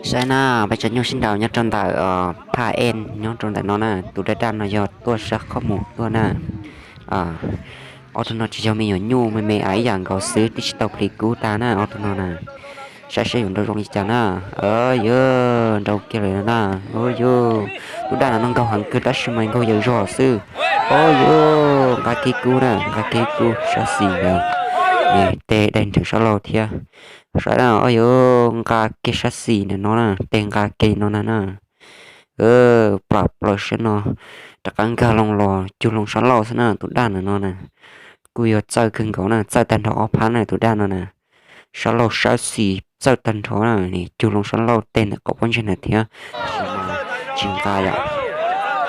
Saib na, peb tsoom nyuj sib nraus nyob rau ntawm phaj en nyob rau ntawm no na, tus daj daj no yog tuaj sab qhov mus tuaj na. Ob tug no tsis yog me nyuam nyuj me me a, ib yam nkaus xwb, twb tsis tau plis kub tag na ob tug no na. Saib seb yuav nrau zoo li cas na. Yuav nrau kiag lawm na. Yuav, tus daj no nkaug heev kawg tab sis mas nkaug yawm zog xwb. Yuav nqa kiag kub na, nqa kiag kub sab xis ntawd. Tej daim nrawm sab laug thiab. Saib na, yuav nqa kiag sab xis ntawm no na, tej nqa kiag no na na. Plam plaws sab no, rov qab nkag loo los cug loo sab laug xwb na, tus daj ntawm no na. Kuj yog txawj kawg nkaus na, txawj tag nrho ob phab na tus daj no na. Sab laug sab xis txawj tag nrho na, cug loo sab laug tej ntawm qhov pob ntseg ntawd thiab. Tsis nqa yom.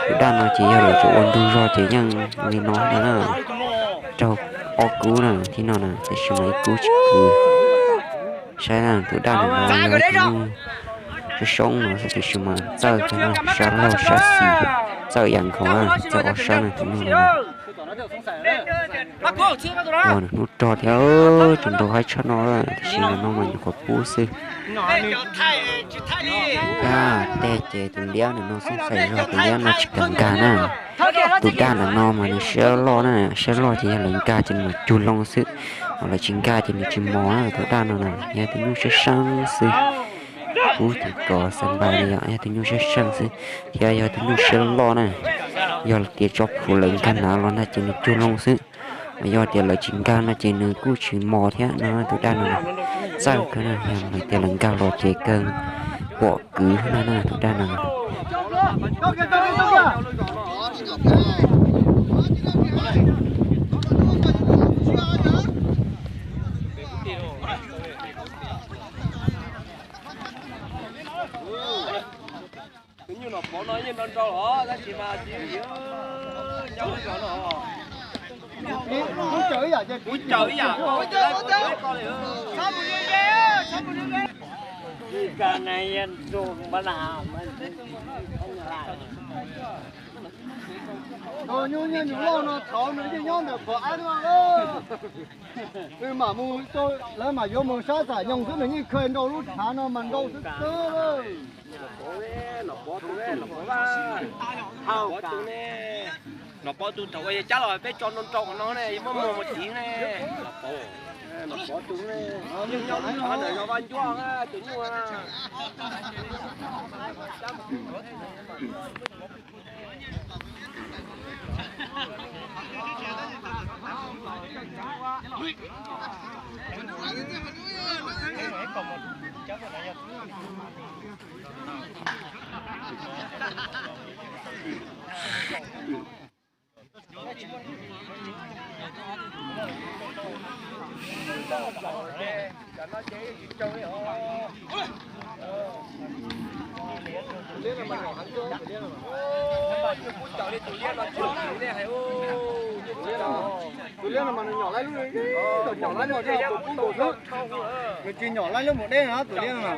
Tus daj no ces yog lawv tseem ua ntug zog ces yeej li no na. Raug ob kub na, thib no na, tab sis mas ib kub tsis kwv. Saib na, tus daj ntawm no yog tus nyuj soob soob no xwb, tab sis mas txawj kawg na, sab laug sab xis txawj ib yam nkaus, txawj ob sab na tus nyuj no. Yog nws hnub rog thiab, tseem nrau haib tshaj no, tiam sis ntawm no mas nyuam qhuav pub xwb. Tej ces tus liab ntawm no xoob xais zog, tus liab no tsis kam nkag na. Tus daj ntawm no mas nws siab loj na, siab loj ces yog lawv nkag ces nws mam cug loo xwb, ho lawv tsis nkag ces nws tsis mos na. Tus daj no na yog tus nyuj siab seeb xwb, pub ces kov xav npais li yom, yog tus nyuj siab seeb xwb, thiab yog tus nyuj siab loj na. Yog tias tso plhuav lawv nkag nav los ntag ces nws cug loo xwb, mas yog tias lawv tsis nkag no ces nws kuj tsis mos thiab no. Tus daj no txawj kawg na, yog hais tias lawv nkag los ces kawg pom kwv na na tus daj no. Tus nyuj Nom Pov no yeej nrau nrau los tab sis mas tsis nyob no. Kuv caw ib yam ko, nyuj nyiaj nyuj loj no thaum nws yeej nyob ntawm Pov Ab no. Nws mam mus, lawv mam yuav mus sab Xam Nyoos xwb, nws yeej khaws nrau lub tshav no mas nrau xwb xwb. Nom Pov tus, Nom Pov tus thaum uas yog cab los peb tso nrau nrau qhov no ne, muab muag mus tiv ne. Nom Pov tus ne, yeej nyob lub tshav ntawm Zos Vaj Ncuab tus nyuj. Tus liab no mas nws nyom laib lub, nyom laib no thiaj tus kub nkaus xwb. Nws tsis nyom laib lub mus deb no tus liab no.